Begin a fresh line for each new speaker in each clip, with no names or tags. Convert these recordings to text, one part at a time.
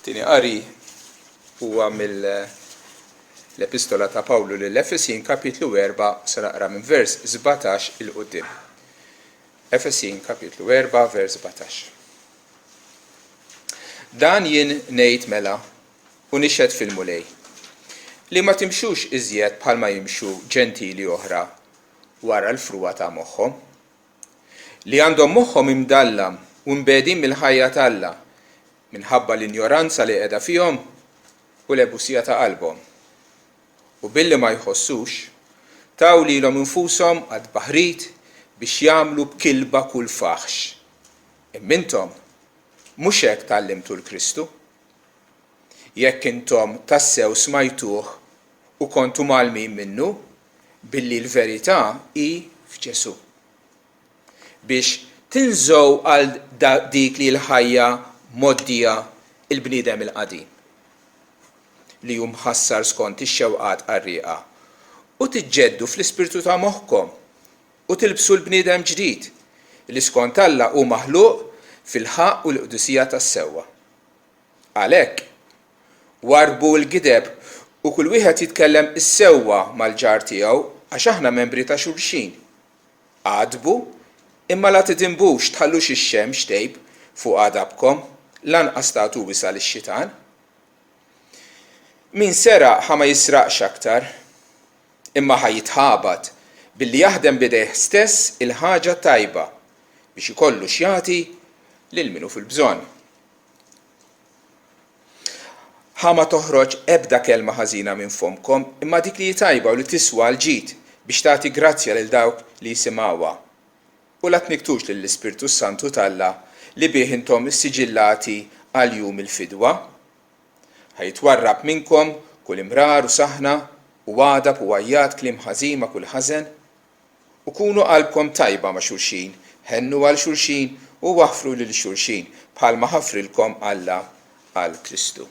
Tieni qari huwa mill-Epistola ta' Pawlu lill-Efesin kapitlu 4 se naqra minn vers 17 il quddiem. Efesin kapitlu 4 vers 17. Dan jien ngħid mela u nixhed fil-Mulej, li ma timxux iżjed bħalma jimxu ġentili oħra wara l-frugħa ta' moħħhom, li għandhom moħħhom imdallam u mbegħdin mill-ħajja t'Alla minħabba l-injoranza li qiegħda fihom u l-ebusija ta' qalbhom. U billi ma jħossux, taw lilhom infushom għat-tbaħrid biex jagħmlu b'kilba kull faħx. Imma intom mhux hekk tgħallimtu 'l Kristu. Jekk intom tassew smajtuh u kontu mgħallmin minnu, billi l-verità hi f'Ġesù. Biex tinżgħu għal dik li l-ħajja mgħoddija l-bniedem il-qadim, li hu mħassar skont ix-xewqat qarrieqa, u tiġġeddu fl-ispirtu ta' moħħkom, u tilbsu l-bniedem ġdid, li skont Alla hu maħluq fil-ħaqq u l-qdusija tas-sewwa. Għalhekk, warrbu l-gideb u kull wieħed jitkellem is-sewwa mal-ġar tiegħu għax aħna membri ta' xulxin. Għadbu, imma la tidinbux tħallux ix-xemx tgħib fuq għadabkom, lanqas tagħtu wisa' lix-xitan. Min seraq ħa ma jisraqx aktar, imma ħa jitħabat billi jaħdem b'idejh stess il-ħaġa t-tajba biex ikollu x'jagħti lil min hu fil-bżonn. Ħa ma toħroġ ebda kelma ħażina minn fommkom, imma dik li hi tajba u li tiswa għall-ġid, biex tagħti grazzja lil dawk li jisimgħuha. U la tnikktux lill-Ispirtu s-Santu t'Alla, li bih intom issiġillati għal jum il-fidwa. Ħa jitwarrab minnkom kull imrar u saħna, u għadab u għajjat kliem ħażin ma' kull ħażen. U kunu qalbkom tajba ma' xulxin, ħennu għal xulxin u aħfru lil xulxin, bħalma ħafrilkom Alla għal Kristu.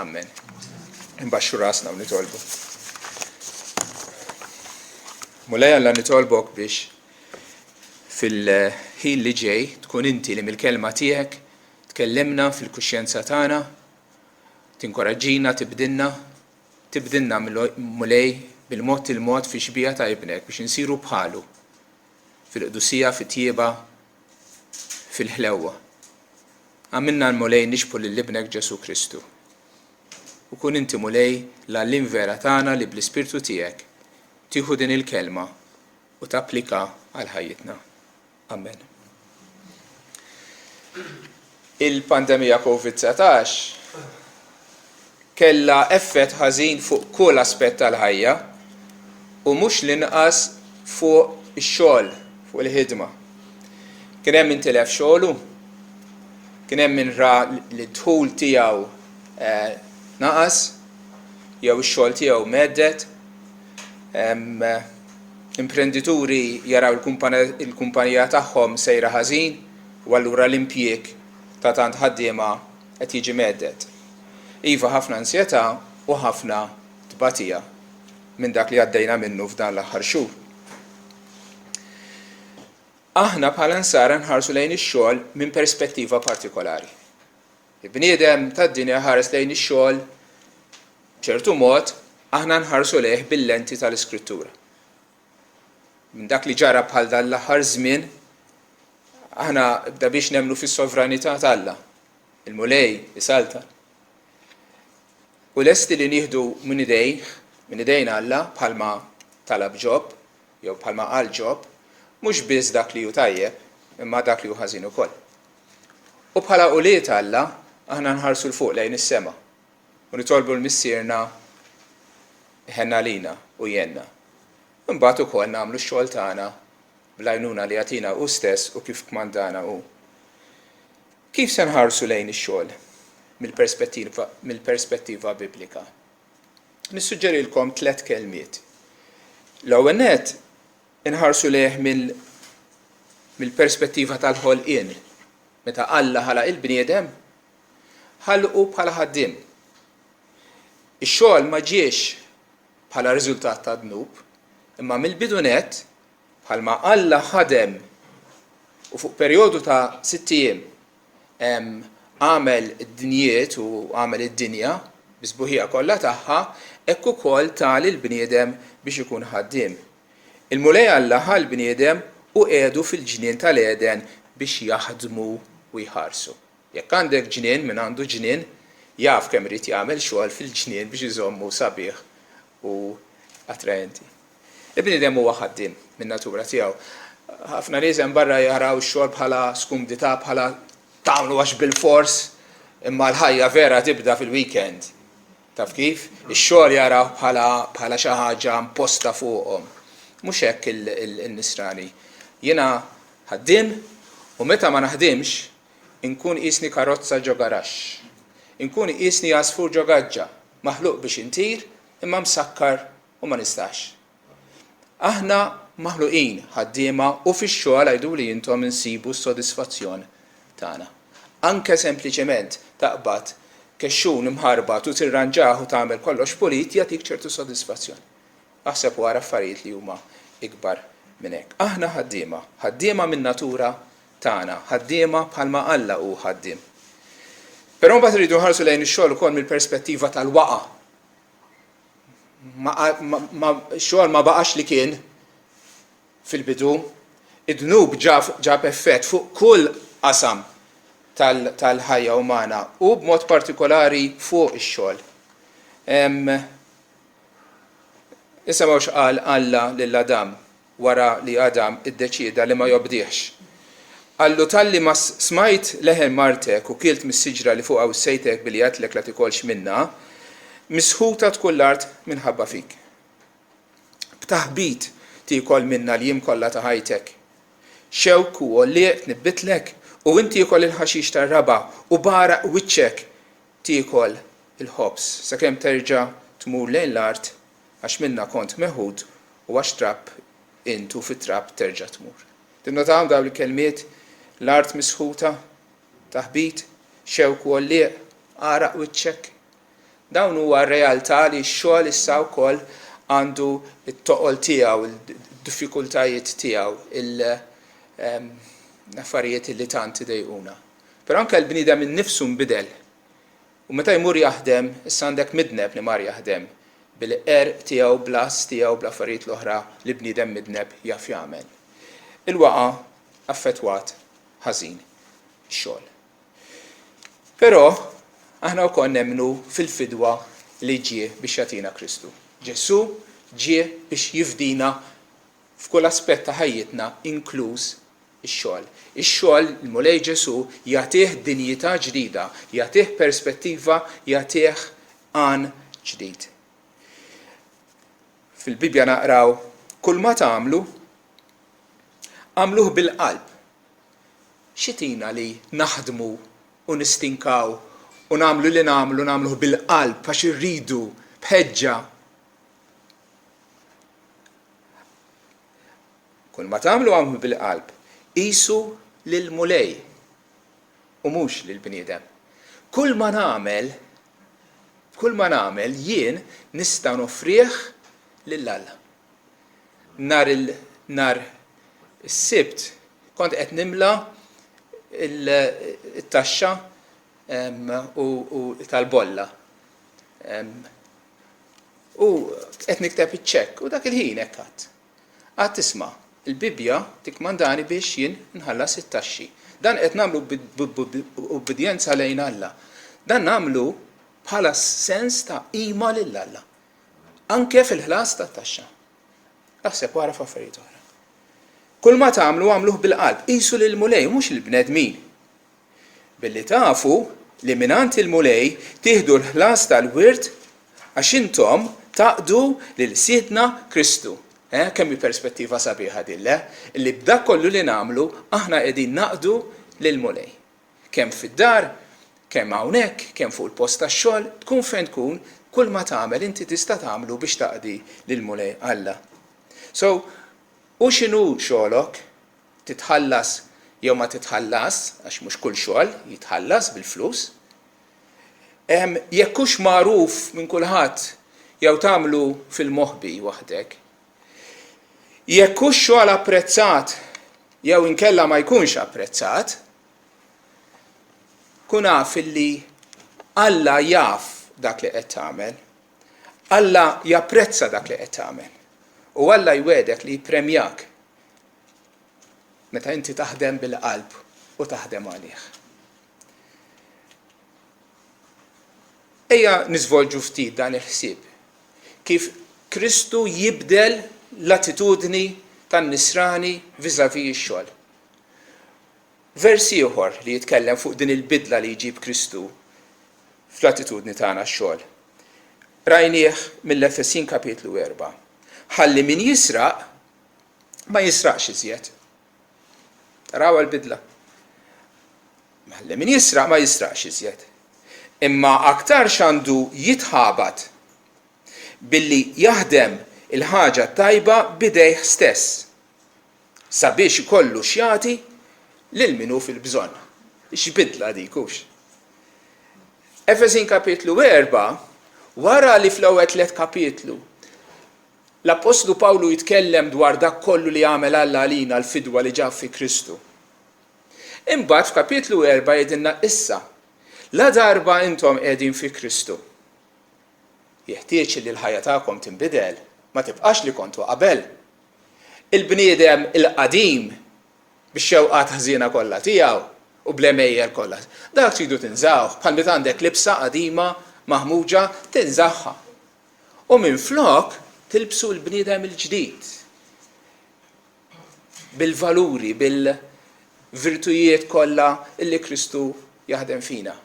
Ammen. Inbaxxu rasna u nitolbu. Mulej Alla nitolbok biex fil-ħin li ġej tkun inti li mill-kelma tiegħek tkellimna fil-kuxjenza tagħna, tinkoraġġina, tibdilna, Tibdilna, Mulej, bil-mod il-mod fix-xbieha ta' Ibnek biex insiru bħalu fil-qdusija, fit-tjieba, fil-ħlewwa. Agħmilna, Mulej, nixbħu lil Ibnek Ġesù Kristu. U kun inti, Mulej, l-għalliem vera tagħna li bl-Ispirtu tiegħek tieħu din il-kelma u tapplika għal ħajjitna. Amen. Il-pandemija Covid-19 kellha effett ħażin fuq kull aspett tal-ħajja u mhux l-inqas fuq ix-xogħol, fuq il-ħidma. Kien hemm min tilef xogħlu, kien hemm min ra li d-dħul tiegħu eh, naqas, jew ix-xogħol tiegħu medded. Imprendituri jaraw il-kumpanija tagħhom sejra ħażin u allura l-impjieg ta' tant ħaddiema qed jiġi mhedded. Iva ħafna ansjetà u ħafna tbatija minn dak li għaddejna minnu f'dan l-aħħar xhur. Aħna bħala Nsara nħarsu lejn ix-xogħol minn perspettiva partikolari. Il-bniedem tad-dinja jħares lejn ix-xogħol b'ċertu mod, aħna nħarsu lejh bil-lenti tal-Iskrittura. Minn dak li ġara bħal dan l-aħħar żmien, aħna bda biex nemmnu fis-sovranità t'Alla. Il-Mulej isaltan. U lesti li nieħdu minn idejh, minn idejn Alla bħalma talab Ġob, jew bħalma qal Ġob, mhux biss dak li hu tajjeb, imma dak li hu ħażin ukoll. U bħala ulied Alla, aħna nħarsu 'l fuq lejn is-sema u nitolbu 'l Missierna jħenn għalina u jgħinna. Imbagħad ukoll nagħmlu x-xogħol tagħna bl-għajnuna li jagħtina hu stess u kif kmandana hu. Kif se nħarsu lejn ix-xogħol mill-perspettiva mill-perspettiva biblika? Nissuġġerilkom tlett kelmiet. L-ewwel nett, Inħarsu lejh mill-perspettiva tal-ħolqien. Meta Alla ħalaq il-bniedem, ħalqu bħala ħaddiem. Ix-xogħol ma ġiex bħala riżultat tad-dnub, imma mill-bidu nett, bħalma Alla ħadem u fuq perjodu ta' sitt ijiem. għamel id-dinjiet u għamel id-dinja bis-sbuħija kollha tagħha, hekk ukoll ta lill-bniedem biex ikun ħaddiem. Il-Mulej Alla ħa l-bniedem u qiegħdu fil-ġnien tal-Għeden biex jaħdmu u jħarsu. Jekk għandek ġnien, min għandu ġnien, jaf kemm irid jagħmel xogħol fil-ġnien biex iżommu sabiħ u attraenti. Il-bniedem huwa ħaddiem min-natura tiegħu. Ħafna nies hemm barra jaraw ix-xogħol bħala skumdità, bħala tagħmlu għax bilfors, imma l-ħajja vera tibda fil-weekend. Taf kif? Ix-xogħol jarawh bħala bħala xi ħaġa imposta fuqhom. Mhux hekk il-Nisrani. Jiena ħaddiem u meta ma naħdimx inkun qisni karozza ġo garaxx. Inkun qisni għasfur ġo gaġġa, maħluq biex intir imma msakkar u ma nistax. Aħna maħluqin ħaddiema u fix-xogħol għiduli intom insibu s-sodisfazzjon tagħna. Anke sempliċement taqbad kexxun imħarbat u tirranġah u tagħmel kollox pulit jagħtik ċertu sodisfazzjon. Aħseb u ara affarijiet li huma ikbar minn hekk. Aħna ħaddiema, ħaddiema min-natura tagħna, ħaddiema bħalma Alla hu ħaddiem. Però mbagħad irridu nħarsu lejn ix-xogħol ukoll mill-perspettiva tal-waqgħa. Xogħol ma baqax li kien fil-bidu. Id-dnub ġab effett fuq kull qasam tal-ħajja umana u b'mod partikolari fuq ix-xogħol. Isimgħu x'qal Alla lil Adam. wara li Adam iddeċieda li ma jobdihx. Qallu, Talli ma smajt leħen martek u kilt mis-siġra li fuqha wissejtek billi għedtlek la tikolx minnha, misħuta tkun l-art minħabba fik. B'taħbit tiekol minnha l-jiem kollha ta' ħajtek. Xewk u għollieq tnibbitlek, u int tiekol il-ħaxix tar-raba' u b'għaraq wiċċek tiekol il-ħobż, sakemm terġa' tmur lejn l-art għax minnha kont meħud u għax trab int u fit-trab terġa' tmur. Tinnotahom dawn il-kelmiet, l-art misħuta, taħbit, xewk u għollieq, għaraq wiċċek? Dawn huwa r-realtà li x-xogħol issa wkoll għandu t-toqol tiegħu, il-diffikultajiet tiegħu, l-affarijiet li tant idejquna. Però anke l-bniedem innifsu nbidel. U meta jmur jaħdem, issa għandek midneb li mar jaħdem, bil-qerq tiegħu, bl-għażż tiegħu, bl-affarijiet l-oħra li bniedem midneb jaf jagħmel. Il-waqgħa affettwat ħażin ix-xogħol. Però aħna wkoll nemmnu fil-fidwa li ġie biex jagħtina Kristu. Ġesù ġie biex jifdina f'kull aspett ta' ħajjitna inkluż ix-xogħol. Ix-xogħol, il-Mulej Ġesù jagħtih dinjità ġdida, jagħtih perspettiva, jagħtih għan ġdid. Fil-Bibbja naqraw, Kulma tagħmlu, agħmluh bil-qalb. X'itina li naħdmu u nistinkaw u nagħmlu li nagħmlu nagħmluh bil-qalb għax irridu, b'ħeġġa. Kull ma tagħmlu agħmlu bil-qalb, qisu lill-Mulej u mhux lill-bniedem. Kull ma nagħmel, kull ma nagħmel jien nista' noffrih lil Alla. Nhar il nhar is-Sibt kont qed nimla it-taxxa u tal-bolla. U qed nikteb iċ-ċekk u dak il-ħin hekk għadt. Għadt isma', il-Bibbja tikkmandani biex jien nħallas it-taxxi. Dan qed nagħmlu b'ubbidjenza lejn Alla. Dan nagħmlu bħala sens ta' qima lil Alla. Anke fil-ħlas tat-taxxa. Aħseb wara f'affarijiet oħra. Kull ma tagħmlu agħmluh bil-qalb, qisu lill-Mulej u mhux lill-bnedmin. Billi tafu li mingħand il-Mulej tieħdu l-ħlas tal-wirt għax intom taqdu lil Sidna Kristu. Eh, kemm hi perspettiva sabiħa din, le? Li b'dak kollu li nagħmlu aħna qegħdin naqdu lill-Mulej. Kemm fid-dar, kemm hawnhekk, kemm fuq il-post tax-xogħol, tkun fejn tkun, kull ma tagħmel inti tista' tagħmlu biex taqdi lill-Mulej Alla. So, hu x'inhu xogħlok, titħallas jew ma titħallas, għax mhux kull xogħol jitħallas bil-flus. Jekk hux magħruf minn kulħadd jew tagħmlu fil-moħbi waħdek. Jekk hux xogħol apprezzat jew inkella ma jkunx apprezzat. Kun af illi Alla jaf dak li qed tagħmel. Alla japprezza dak li qed tagħmel. U Alla jwegħdek li jippremjak meta inti taħdem bil-qalb u taħdem għalih. Ejja niżvolġu ftit dan il-ħsieb. Kif Kristu jibdel l-attitudni tan-nisrani vis-à-vis ix-xogħol. Vers ieħor li jitkellem fuq din il-bidla li jġib Kristu fl-attitudni tagħna għax-xogħol. Rajnieh mill-Efesin kapitlu 4. Ħalli min jisraq ma jisraqx iżjed. Tarawha l-bidla. Ħalli min jisraq ma jisraqx iżjed. Imma aktarx għandu jitħabat billi jaħdem il-ħaġa t-tajba b'idejh stess, sabiex ikollu x'jagħti lil min hu fil-bżonn. X'bidla dik, hux? Efesin kapitlu 4, wara li fl-ewwel tliet kapitlu l-Appostlu Pawlu jitkellem dwar dak kollu li għamel Alla għalina l-fidwa li ġab fi Kristu. Imbagħad f'kapitlu 4 jgħidilna issa, ladarba intom qegħdin fi Kristu, jeħtieġ li l-ħajja tagħkom tinbidel, ma tibqax li kontu qabel. Il-bniedem il-qadim bix-xewqat ħżiena kollha tiegħu u bl-għemejjel kollha, dak tridu tinżgħuh, bħal meta għandek libsa qadima maħmuġa tinżagħha. U minflok tilbsu l-bniedem il-ġdid bil-valuri, bil-virtujiet kollha li Kristu jaħdem fina.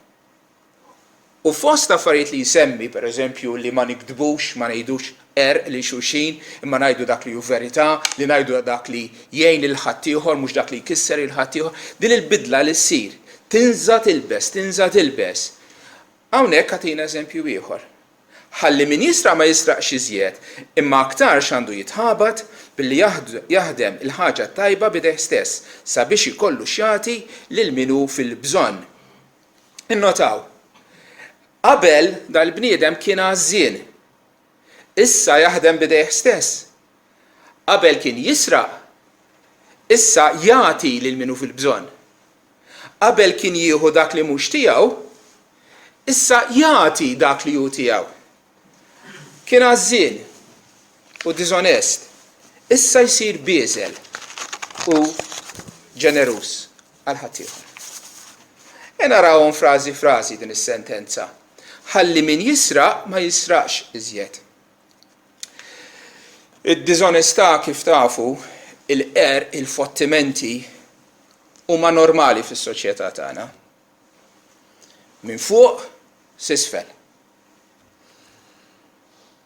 U fost affarijiet li jsemmi, per eżempju, li ma nigdbux, ma ngħidux qerq lil xulxin, imma ngħidu dak li hu verità, li ngħidu dak li jgħin lil ħaddieħor mhux dak li jkisser lil ħaddieħor, din il-bidla li ssir, tinża' tilbes, tinża' tilbes. Hawnhekk agħtina eżempju ieħor. Ħalli min jisraq ma jisraqx iżjed, imma aktarx għandu jitħabat billi jaħdem il-ħaġa t-tajba b'idejh stess, sabiex ikollu x'jagħti lil min hu fil-bżonn. Innotaw, qabel dal-bniedem kien għażżien. Issa jaħdem b'idejh stess. Qabel kien jisraq, issa jagħti lil min hu fil-bżonn. Qabel kien jieħu dak li mhux tiegħu, issa jagħti dak li hu tiegħu. Kien għażżien u diżonest, issa jsir bieżel u ġeneruż għal ħaddieħor. E narawhom frażi frażi din is-sentenza. Ħalli min jisraq ma jisraqx iżjed. Id-diżonestà kif tafu, il-qerq, il-fottimenti huma normali fis-soċjetà tagħna. Minn fuq s'isfel.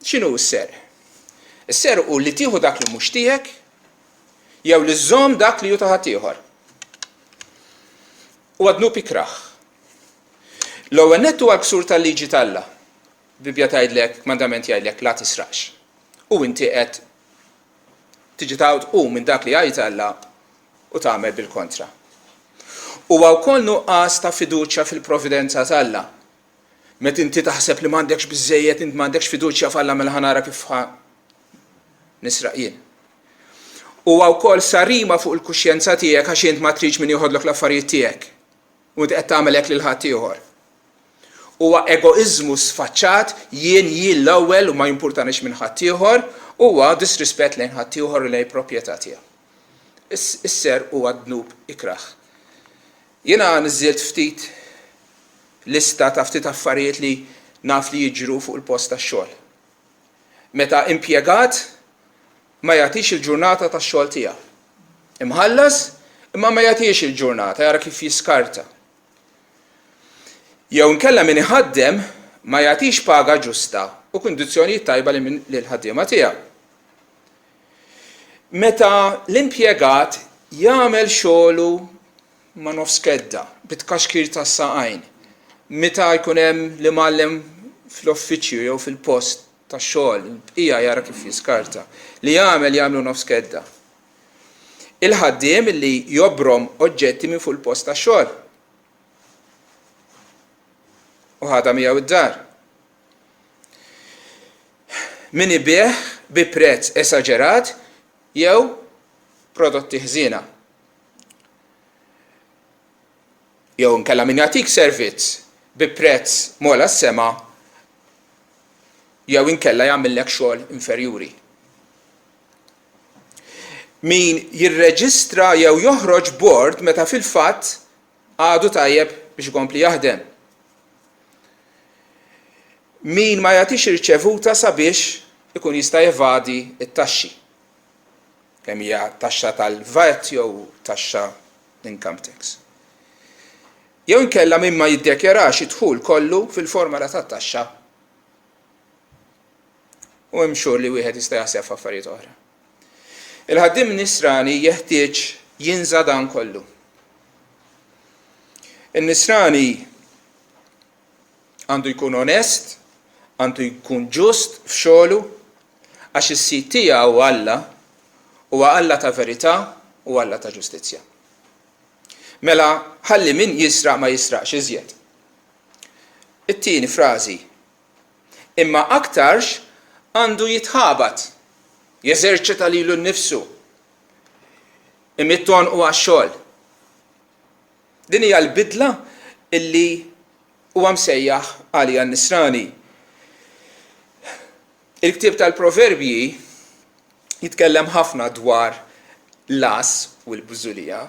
X'inhu s-serq? Is-serq hu li tieħu dak li mhux tiegħek jew li żżomm dak li hu ta' ħaddieħor. Huwa dnub ikrah. L-ewwel nett huwa l-ksur tal-liġi t'Alla. Bibbja tgħidlek, kmandament jgħidlek la tisraqx. U inti qed tiġi tgħid u minn dak li jgħid Alla u tagħmel bil-kontra. Huwa wkoll nuqqas ta' fiduċja fil-providenza t'Alla. Meta inti taħseb li m'għandekx biżżejjed, int m'għandekx fiduċja f'Alla mela ħa nara kif ħa nisraq jien. Huwa wkoll sarima fuq il-kuxjenza tiegħek għax int ma tridx min joħodlok l-affarijiet tiegħek. U inti qed tagħmel hekk lil ħaddieħor. Huwa egoiżmu sfaċċat, jien jien l-ewwel u ma jimpurtanix minn ħaddieħor, huwa disrispett lejn ħaddieħor u lejn proprjetà tiegħu. Is-serq huwa dnub ikrah. Jiena niżżilt ftit lista ta' ftit affarijiet li naf li jiġru fuq il-post tax-xogħol. Meta impjegat ma jagħtix il-ġurnata tax-xogħol tiegħu. Imħallas imma ma jagħtix il-ġurnata, jara kif jiskarta. Jew inkella min iħaddem ma jagħtix paga ġusta u kundizzjonijiet tajba lill-ħaddiema tiegħu. Meta l-impjegat jagħmel xogħlu ma' nofs kedda, bit-tkaxkir tas-saqajn, meta jkun hemm l-imgħallem fl-uffiċċju jew fil-post tax-xogħol, il-bqija jara kif jiskarta. Li jagħmel jagħmlu nofs kedda. Il-ħaddiem li jobrom oġġetti minn fuq il-post tax-xogħol u ħadha miegħu d-dar. Min ibigħ bi prezz esaġerat jew prodotti ħżiena. Jew inkella min jagħtik servizz bi prezz m'ogħla s-sema jew inkella jagħmillek xogħol inferjuri. Min jirreġistra jew joħroġ bord meta fil-fatt għadu tajjeb biex ikompli jaħdem. Min ma jagħtix irċevuta sabiex ikun jista' jevadi t-taxxi. Kemm hija taxxa tal-VAT jew taxxa income tax. Jew inkella min ma jiddekjarax id-dħul kollu fil-formola tat-taxxa. U hemm xhur li wieħed jista' jaħseb f'affarijiet oħra. Il-ħaddiem nisrani jeħtieġ jinża' dan kollu. In-nisrani għandu jkun onest, għandu jkun ġust f'xogħlu, għax is-sid tiegħu Alla huwa Alla ta' verità u Alla ta' ġustizzja. Mela ħalli min jisraq ma jisraqx iżjed. It-tieni frażi, imma aktarx għandu jitħabat, jeżerċita lilu nnifsu, imidd għonqu għax-xogħol. Din hija l-bidla illi huwa msejjaħ għaliha n-Nisrani. Il-ktieb tal-Proverbji jitkellem ħafna dwar l-għażż u l-bżulija.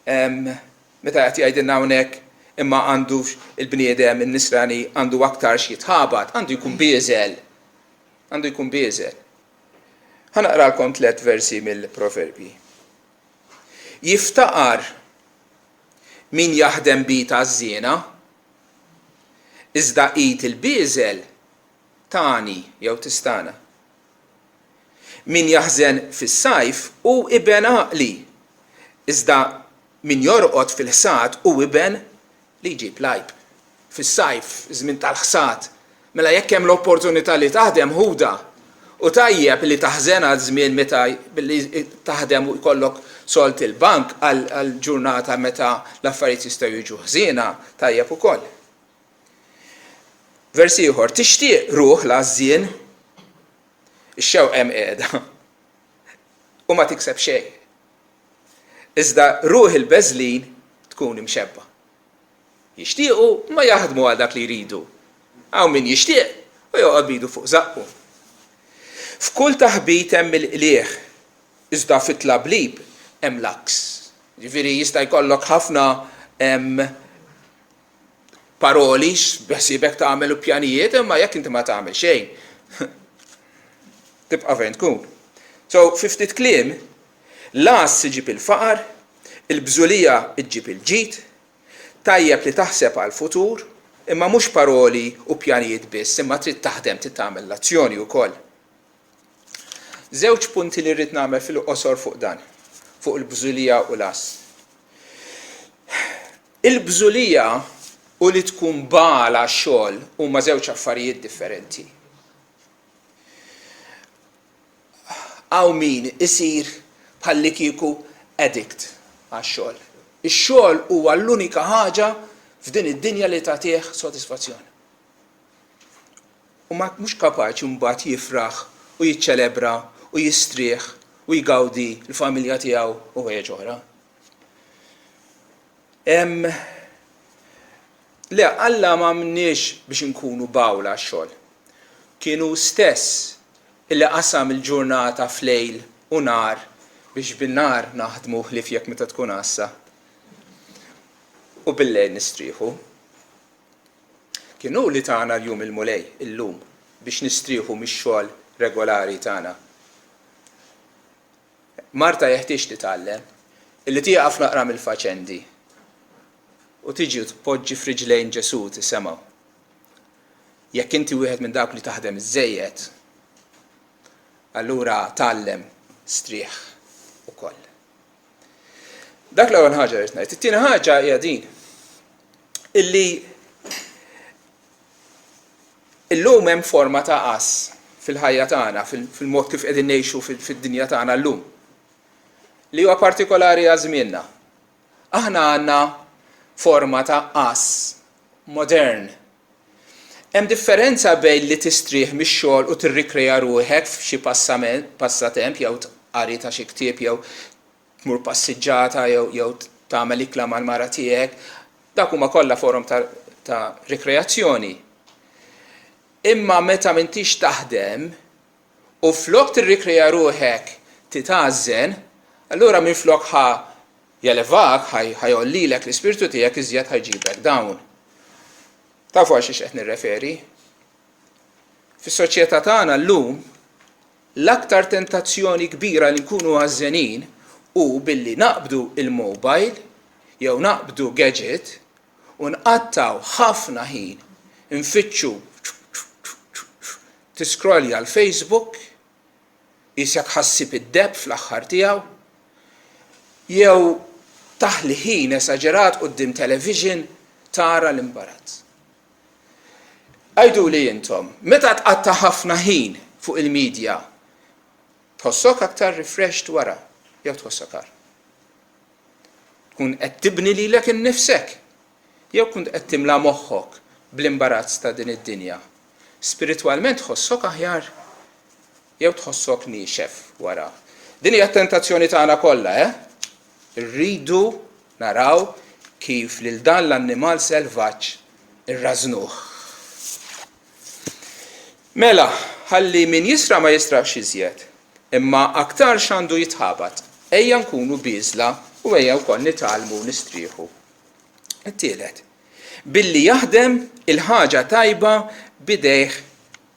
Meta qed jgħidilna hawnhekk imma għandu il-bniedem in-Nisrani għandu aktarx jitħabat, għandu jkun bieżel. Għandu jkun bieżel. Ħa naqralkom tlett versi mill-Proverbji. Jiftaqar min jaħdem b'id għażżiena, iżda id il-bieżel tagħni jew tistagħna. Min jaħżen fis-sajf hu iben għaqli, iżda min jorqod fil-ħsad hu iben li jġib l-għajb. Fis-sajf, iż-żmien tal-ħsad, mela jekk hemm l-opportunità li taħdem ħudha. U tajjeb li taħżen għal żmien meta billi taħdem u jkollok sold il-bank għal ġurnata meta l-affarijiet jistgħu jiġu ħżiena, tajjeb ukoll. Vers ieħor, tixtieq ruħ l-għażżien, ix-xewqa hemm qiegħda u ma tikseb xejn. Iżda ruħ il-beżlin tkun imxebba'. Jixtiequ ma jaħdmu għal dak li jridu. Hawn min jixtieq u joqgħod b'idu fuq żaqqu. F'kull taħbit hemm il-qligħ, iżda fit-tlablib hemm l-għaks. Jiġifieri jista' jkollok ħafna paroli x'beħsiebek tagħmel u pjanijiet, imma jekk inti ma tagħmel xejn, tibqa' fejn tkun. So, fi ftit kliem, l-għażż iġib il-faqar, il-bżulija ġġib il-ġid, tajjeb li taħseb għall-futur, imma mhux paroli u pjanijiet biss, imma trid taħdem, trid tagħmel l-azzjoni wkoll. Żewġ punti li rrid nagħmel fil-qosor fuq dan, fuq il-bżulija u l-għażż. Il-bżulija u li tkun bagħal għax-xogħol huma żewġ affarijiet differenti. Hawn min isir bħallikieku addict għax-xogħol. Ix-xogħol huwa l-unika ħaġa f'din id-dinja li tagħtih sodisfazzjon. U ma mhux kapaċi mbagħad jifraħ u jiċċelebra u jistrieħ u jgawdi l-familja tiegħu u ħwejjeġ oħra. Hemm Le, Alla ma għamilniex biex inkunu bgħul għax-xogħol. Kien hu stess illi qasam il-ġurnata f'lejl u nhar biex bin-nhar naħdmu ħlief jekk meta tkun għassa u bil-lejl nistrieħu. Kien hu li tana l-Jum il-Mulej, illum, biex nistrieħu mix-xogħol regolari tagħna. Marta jeħtieġ titgħallem illi tieqaf naqra mill-faċendi u tiġi u tpoġġi f'riġlejn Ġesù u tisemgħu. Jekk inti wieħed minn dawk li taħdem iżżejjed, allura tgħallem strieħ ukoll. Dak l-ewwel ħaġa li ngħid. It-tieni ħaġa hija din illi Illum hemm forma ta' għażż fil-ħajja tagħna, fil-mod kif qegħdin ngħixu fid-dinja tagħna llum, li huwa partikolari għal żmienna. Aħna għandna forma ta' għażż modern. Hemm differenza bejn li tistrieħ mix-xogħol u tirrikrea ruħek f'xi passatemp jew qari ta' xi ktieb jew tmur passiġġata jew jew tagħmel ikla mal-mara tiegħek, dak huma kollha forom ta', ta rikreazzjoni. Imma meta m'intix taħdem u flok tirrikrea ruħek titgħażżen, allura minflok ħa jelevak, ħa jgħollilek l-ispirtu tiegħek iżjed ħa jġibek down. Tafu għal xiex qed nirreferi? Fis-soċjetà tagħna llum l-aktar tentazzjoni kbira li nkunu għażżenin hu billi naqbdu il-mobile jew naqbdu gadget u nqattgħu ħafna ħin nfittxu tiskrolja l-Facebook, qisek ħa ssib id-deheb fl-aħħar tiegħu, jew taħli ħin esaġerat quddiem television tara l-imbarazz. Għiduli intom, meta tqatta' ħafna ħin fuq il-media, tħossok aktar refreshed wara jew tħossok agħar? Tkun qed tibni lilek innifsek jew tkun qed timla moħħok bl-imbarazz ta' din id-dinja? Spiritwalment tħossok aħjar jew tħossok niexef wara? Din hija t-tentazzjoni tagħna kollha, eh? Irridu naraw kif lil dan l-annimal selvaġġ irrażnuh. Mela, ħalli min jisraq ma jisraqx iżjed, imma aktarx għandu jitħabat. Ejja nkunu bieżla u ejja wkoll nitgħallmu nistrieħu. It-tielet, billi jaħdem il-ħaġa tajba b'idejh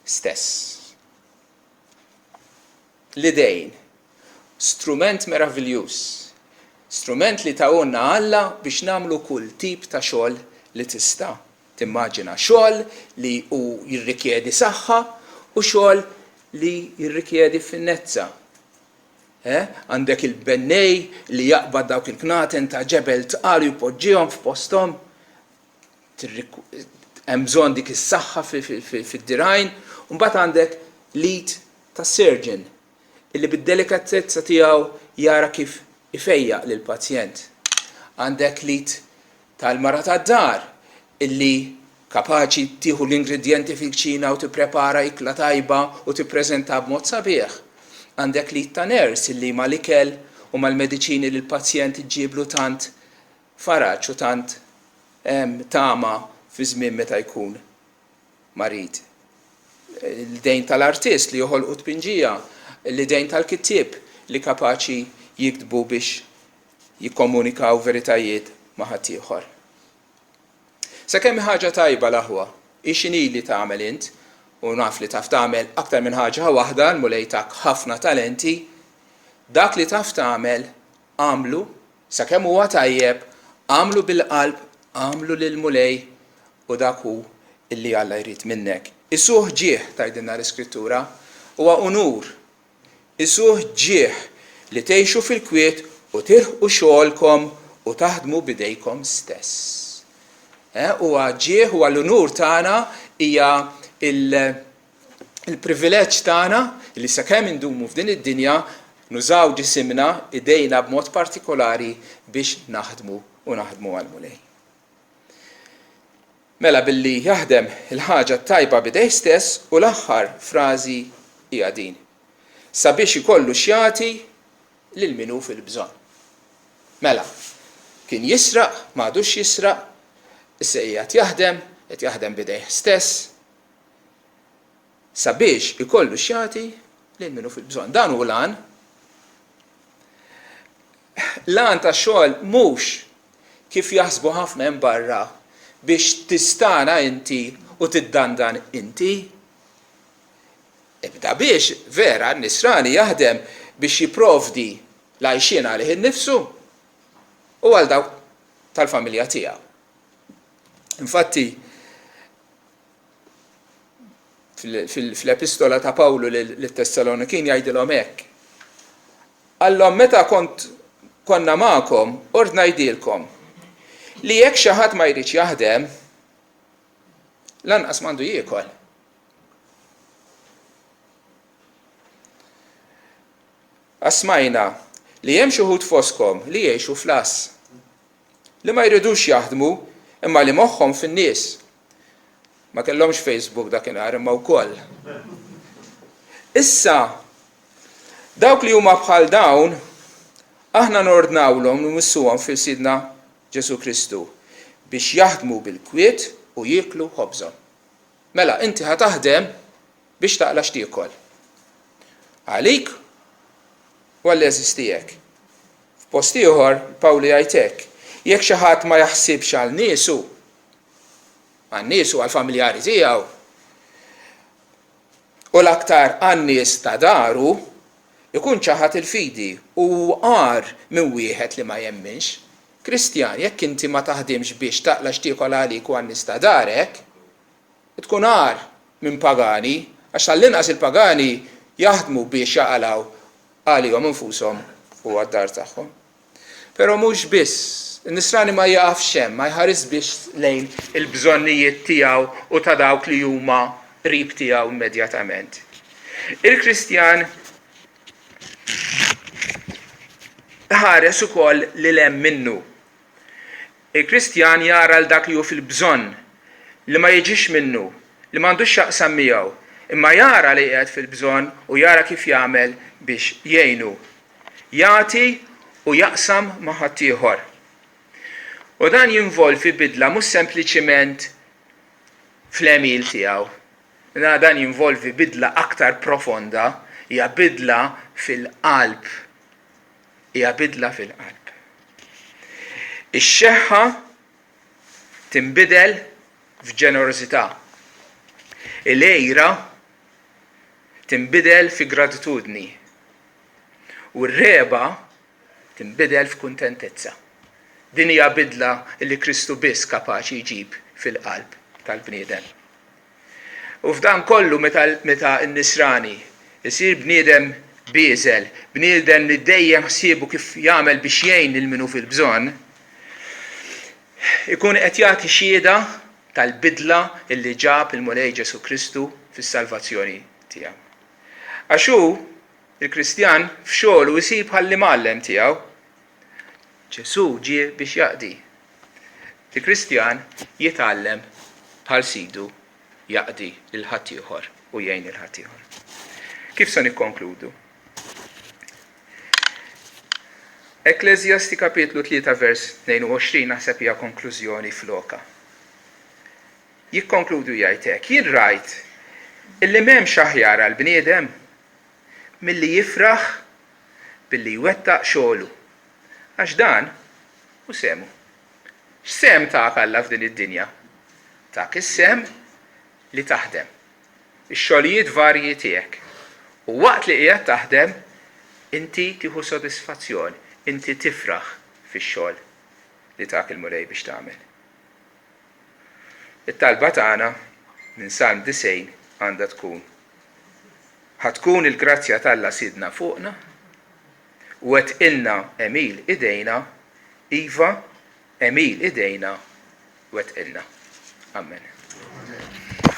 stess. L-idejn, strument meraviljuż, strument li tahulna Alla biex nagħmlu kull tip ta' xogħol li tista' timmaġina, xogħol li hu jirrikjedi saħħa u xogħol li jirrikjedi finezza. Eh? Għandek il-bennej li jaqbad dawk il-knaten ta' ġebel tqal u jpoġġihom f'posthom. Hemm bżonn dik is-saħħa fid-dirgħajn. U mbagħad għandek l-id tas-surgeon illi bid-delikatezza tiegħu jara kif ifejjaq lill-pazjent. Għandek l-id tal-mara tad-dar illi kapaċi tieħu l-ingredjenti fil-kċina u tipprepara ikla tajba u tippreżentaha b'mod sabiħ. Għandek l-id ta' nurse illi mal-ikel u mal-mediċini lill-pazjent iġġiblu tant faraġ u tant tama fi żmien meta jkun marid. L-idejn tal-artist li joħolqu tpinġija, l-idejn tal-kittieb li kapaċi jiktbu biex jikkomunikaw veritajiet ma' ħaddieħor. Sakemm hi ħaġa tajba l-aħwa, hi x'inhi li tagħmel int, u naf li taf tagħmel aktar minn ħaġa waħda, l-Mulej tak ħafna talenti, dak li taf tagħmel agħmlu sakemm huwa tajjeb, agħmlu bil-qalb, agħmlu lill-Mulej u dak hu illi Alla jrid minnek. Isuh ġieħ, tgħidilna l-Iskrittura, huwa unur. Isuh ġieħ li tgħixu fil-kwiet u tilħqu xogħolkom u taħdmu b'idejkom stess. Eh, huwa ġieħ, huwa l-unur tagħna, hija il-privileġġ tagħna li sakemm indumu f'din id-dinja nużaw ġisimna, idejna b'mod partikolari biex naħdmu u naħdmu għall-Mulej. Mela billi jaħdem il-ħaġa t-tajba b'idejh stess u l-aħħar frażi hija din, sabiex ikollu x'jagħti lil min hu fil-bżonn. Mela, kien jisraq, m'għadux jisraq, issa qiegħed jaħdem, qed jaħdem b'idejh stess, sabiex ikollu x'jagħti lil min hu fil-bżonn. Dan hu l-għan. L-għan tax-xogħol mhux kif jaħsbu ħafna hemm barra biex tistagħna inti u tiddandan inti. Ibda biex, vera, n-nisrani jaħdem biex jipprovdi l-għajxien għalih innifsu u għal dawk tal-familja tiegħu. Infatti, fl-epistola ta' Pawlu lit-Tessalonikin jgħidilhom hekk. Qallhom meta kont konna magħkom ordnajdilkom li jekk xi ħadd ma jridx jaħdem, lanqas m'għandu jiekol. Għax smajna li hemm xi wħud fostkom li jgħixu fl-għażż, li ma jridux jaħdmu imma li moħħhom fin-nies. Ma kellhomx Facebook dakinhar imma wkoll. Issa, dawk li huma bħal dawn. Aħna nordnawlhom nwissuhom fil-Sidna Ġesù Kristu biex jaħdmu bil-kwiet u jieklu ħobżhom. Mela, inti ħa taħdem biex taqla' x'tiekol. Għalik u għall-għeżież tiegħek. F'post ieħor, Pawlu jgħid hekk, Jekk xi ħadd ma jaħsibx għal niesu, għal niesu, għall-familjari tiegħu, u l-aktar għan-nies ta' daru, ikun ċaħad il-fidi u hu agħar minn wieħed li ma jemminx. Kristjan, jekk inti ma taħdimx biex taqla' x'tiekol għalik u għan-nies ta' darek, tkun agħar minn pagani, għax tal-inqas il-pagani jaħdmu biex jaqalgħu għalihom infushom u għad-dar tagħhom. Però mhux biss, in-Nisrani ma jieqafx hemm, ma jħarisx biss lejn il-bżonnijiet tiegħu u ta' dawk li huma qrib tiegħu immedjatament. Il-Kristjan iħares ukoll lil hemm minnu. Il-Kristjan jara 'l dak li hu fil-bżonn, li ma jiġix minnu, li m'għandux x'jaqsam miegħu, imma jara li qiegħed fil-bżonn u jara kif jagħmel biex jgħinu. Jagħti u jaqsam ma' ħaddieħor. U dan jinvolvi bidla mhux sempliċiment fl-għemil tiegħu. Dan jinvolvi bidla aktar profonda, hija bidla fil-qalb. Hija bidla fil-qalb. Ix-xeħħa tinbidel f'ġenerożità. Il-għira tinbidel fi gratitudni. U r-regħba tinbidel f'kuntentezza. Din hija bidla li Kristu biss kapaċi jġib fil-qalb tal-bniedem. U f'dan kollu meta meta n-nisrani jsir bniedem bieżel, bniedem li dejjem ħsiebu kif jagħmel biex jgħin lil min hu fil-bżonn, ikun qed jagħti xhieda tal-bidla li ġab il-Mulej Ġesù Kristu fis-salvazzjoni tiegħu. Għax hu, il-Kristjan, f'xogħlu jsir bħall-imgħallem tiegħu. Ġesù ġie biex jaqdi. Il-Kristjan jitgħallem bħal Sidu jaqdi lil ħaddieħor u jgħin lil ħaddieħor. Kif se nikkonkludu? Ekkleżjasti kapitlu 3 vers 22 naħseb hija konklużjoni floka. Jikkonkludi u jgħid hekk, Jien rajt illi m'hemmx aħjar għall-bniedem milli jifraħ billi jwettaq xogħlu, għax dan hu sehmu. X'sehem tak Alla f'din id-dinja? Tak is-sehem li taħdem. Ix-xogħlijiet varji tiegħek. U waqt li qiegħed taħdem, inti tieħu sodisfazzjon, inti tifraħ fix-xogħol li tak il-Mulej biex tagħmel. It-talba tagħna minn Salm 90 għandha tkun, Ħa tkun il-grazzja t'Alla Sidna fuqna, u wettqilna għemil idejna, iva, għemil idejna wettqilna. Ammen.